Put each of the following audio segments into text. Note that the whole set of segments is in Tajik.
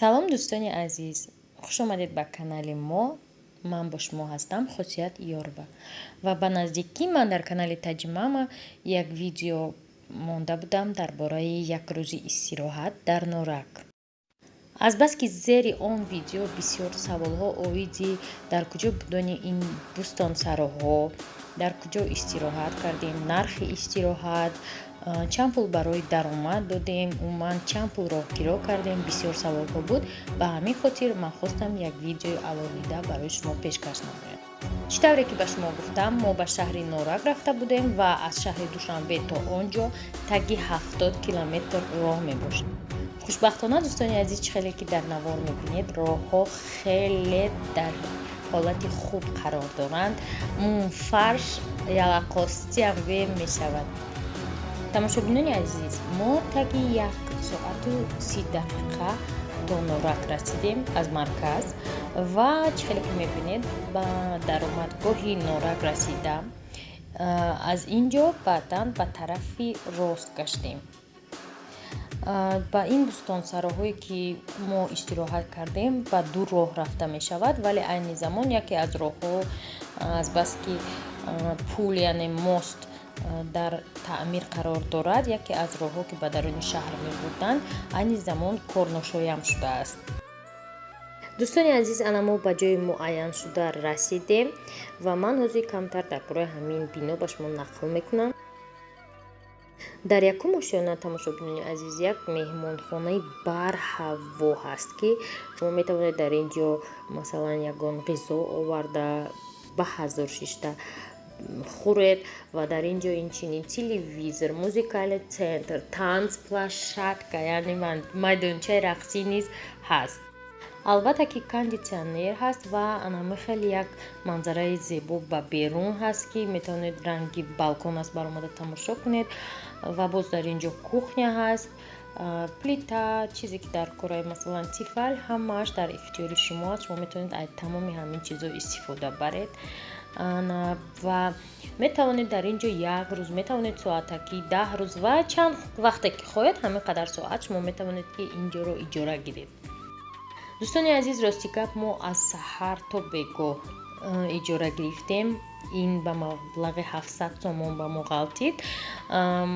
Салом, дӯстони азиз, хуш омадед ба канали мо. Ман бо шумо ҳастам, Хосият Ёрова. Ва ба наздикӣ ман дар канали Таҷимама як видео монда будам дар бораи як рӯзи истироҳат дар Норак. Азбаски зери он видео бисёр саволҳо оиди дар куҷо будани ин бӯстонсароҳо, дар куҷо истироҳат кардем, нархи истироҳат, чанд пул барои даромад додем, умуман чанд пул роҳкиро кардем, бисёр саволҳо буд. Ба ҳамин хотир ман хостам як видеои алоҳида барои шумо пешкаш намоям. Чӣ тавре ки ба шумо гуфтам, мо ба шаҳри Норак рафта будем ва аз шаҳри Душанбе то он ҷо таги 70 километр роҳ мебошад. Хушбахтона, дӯстони азиз, чӣ хеле ки дар навор мебинед, роҳҳо хеле дар ҳолати хуб қарор доранд, фарш ялақостиам гӯем мешавад. Тамошобинони азиз, мо таги 1 соату 30 дақиқа то Норак расидем аз марказ ва чӣ хеле ки мебинед, ба даромадгоҳи Норак расида, аз ин ҷо баъдан ба тарафи рост гаштем. Ба ин бӯстонсароҳое ки мо истироҳат кардем, ба ду роҳ рафта мешавад, вале айни замон яке аз роҳҳо, азбаски пул, яъне мост, дар таъмир қарор дорад, яке аз роҳҳо, ки ба даруни шаҳр мебурданд, айни замон корношоям шудааст. Дӯстони азиз, ана мо ба ҷои муайяншуда расидем ва ман ҳозир камтар дар бораи ҳамин бино ба шумо нақл мекунам. Дар якум ошёна, тамошобинони азиз, як меҳмонхонаи барҳаво ҳаст, ки шумо метавонед дар ин ҷо, масалан, ягон ғизо оварда, ба ҳазор шишта хӯред. Ва дар ин ҷо инчунин телевизор, музыкальный центр, танцплощадка, яъне майдончаи рақсӣ низ ҳаст. Албатта ки кондитсионер ҳаст ва анами хеле як манзараи зебо ба берун ҳаст, ки метавонед, ранги балкон аст, баромада тамошо кунед. Ва боз дар ин ҷо кухня ҳаст, плита, чизе ки дар кораи, масалан, Тефал, ҳамааш дар ихтиёри шумо аст. Шумо метавонед аз тамоми ҳамин чизо истифода баред ва метавонед дар ин ҷо як рӯз, метавонед соатакӣ, 10 рӯз ва чанд вақте ки хоҳед, ҳамин қадар соат шумо метавонед, ки ин ҷоро иҷора гиред. Дӯстони азиз, рости гап, мо аз саҳар то бегоҳ иҷора гирифтем. Ин ба маблағи 700 сомон ба мо ғалтид.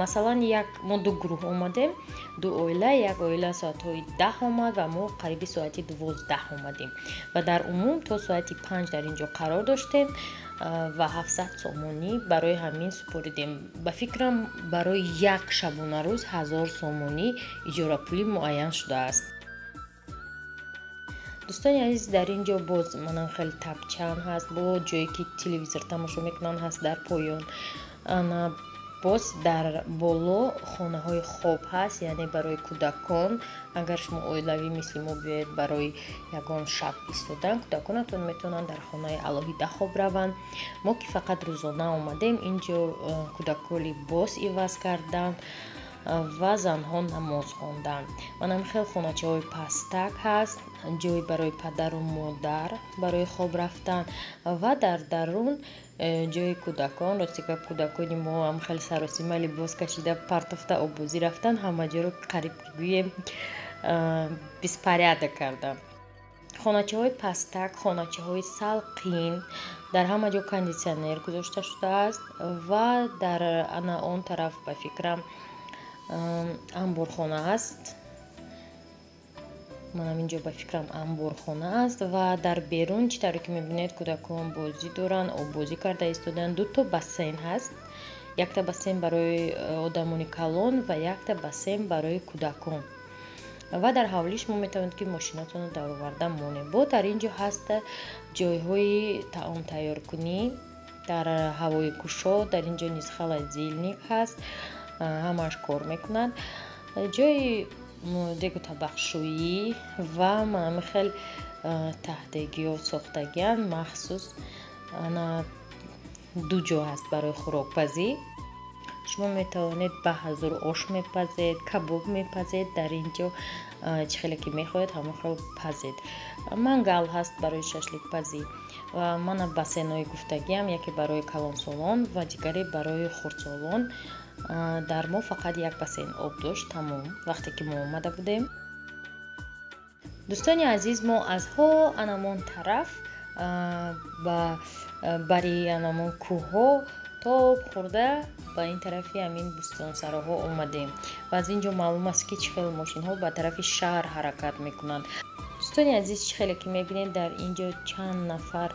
Масалан, як мо ду гурӯҳ омадем, ду оила. Як оила соатҳои 10 омад ва мо қариби соати 12 омадем ва дар умум то соати 5 дар ин ҷо қарор доштем ва 700 сомонӣ барои ҳамин супоридем. Ба фикрам, барои як шабонарӯз 1000 сомонӣ иҷорапулӣ муайян шудааст. Дӯстони азиз, дар ин ҷо боз манан хеле тапчан ҳаст, бо ҷое ки телевизор тамошо мекунанд ҳаст дар поён. Ана боз дар боло хонаҳои хоб ҳаст, яъне барои кӯдакон. Агар шумо оилавӣ мисли мо биёед барои ягон шаб истодан, кӯдаконатон метавонанд дар хонаи алоҳида хоб раванд. Мо ки фақат рӯзона омадем, ин ҷо кӯдакҳо либос иваз карданд ва занҳо намоз хонданд. Манам хел хоначаҳои пастак ҳаст, ҷой барои падару модар барои хоб рафтан ва дар дарун ҷои кӯдакон. Рости гап, кӯдакони мо ҳам хеле саросима либос кашида, партофта, оббозӣ рафтан, ҳама ҷоро қариб гӯем беспорядок карданд. Хоначаҳои пастак, хоначаҳои салқин, дар ҳама ҷо кондитсионер гузошта шудааст. Ва дар ана он тараф, ба фикрам, амборхона аст. Манам инҷо, ба фикрам, амборхона аст. Ва дар берун, чӣ тавре ки мебинед, кӯдакон бозӣ доранд, оббозӣ карда истодаанд. Дуто бассейн ҳаст: якта бассейн барои одамони калон ва якта бассейн барои кӯдакон. Ва дар ҳавлӣ шумо метавонед, ки мошинатонро дароварда монед. Бо дар ин ҷо ҳаст ҷойҳои таом тайёркунӣ дар ҳавои кушод. Дар ин ҷо низ холодильник ҳаст, ҳамааш кор мекунад. Ҷои Дегу табақшӯӣ ва ҳамин хел таҳдегиҳо сохтагианд махсус. Ана, ду ҷо ҳаст барои хӯрокпазӣ. Шумо метавонед ба ҳазур ош мепазед, кабоб мепазед, дар ин ҷо чӣ хеле ки мехоҳед, ҳамон хел пазед. Мангал ҳаст барои шашликпазӣ. Ва мана бассейнҳои гуфтагиам: яке барои калонсолон ва дигаре барои хурдсолон. Дар мо фақат як бассейн об дошт, тамом, вақте ки мо омада будем. Дӯстони азиз, мо аз ҳо анамон тараф ба бари анамон кӯҳҳо тоб хӯрда ба ин тарафи ҳамин бӯстонсароҳо омадем ва аз ин ҷо маълум аст, ки чӣ хел мошинҳо ба тарафи шаҳр ҳаракат мекунанд. Дӯстони азиз, чӣ хеле ки мебинед, дар ин ҷо чанд нафар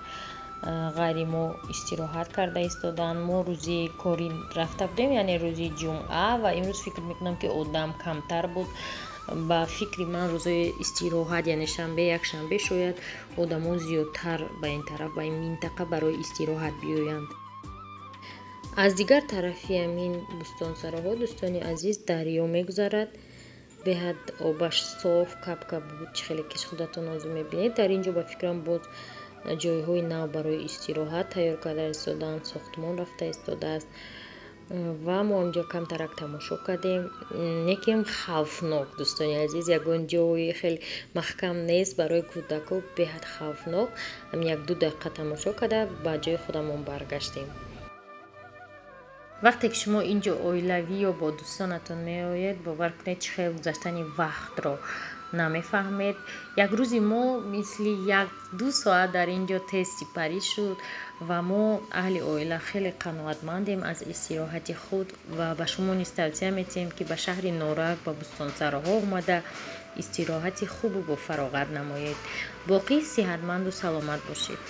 ғайри мо истироҳат карда истодаанд. Мо рӯзи корӣ рафта будем, яъне рӯзи ҷумъа, ва имрӯз фикр мекунам, ки одам камтар буд. Ба фикри ман, рӯзҳои истироҳат, яъне шанбе, якшанбе, шояд одамон зиёдтар ба ин тараф, ба ин минтақа барои истироҳат биёянд. Аз дигар тарафи ҳамин бӯстонсароҳо, дӯстони азиз, дарё мегузарад. Беҳад обаш соф, кап-кап буд, чӣ хеле ки худатон ҳозир мебинед. Дар ин ҷо, ба фикрам, боз ҷойҳои нав барои истироҳат тайёр карда истодаанд, сохтмон рафта истодааст ва мо онҷо камтарак тамошо кардем. Некем хавфнок, дӯстони азиз, ягон ҷои хеле маҳкам нест, барои кӯдако беҳад хавфнок. Ҳамин як-ду дақиқа тамошо карда, ба ҷои худамон баргаштем. Вақте ки шумо ин ҷо оилавӣ ё бо дӯстонатон меоед, бовар кунед, чӣ хел гузаштани вақтро намефаҳмед. Як рӯзи мо мисли як-ду соат дар ин ҷо тез сипарӣ шуд ва мо аҳли оила хеле қаноатмандем аз истироҳати худ ва ба шумо низ тавсия метиҳем, ки ба шаҳри Норак, ба бӯстонсароҳо омада, истироҳати хубу бофароғат намоед. Боқӣ сиҳатманду саломат бошед.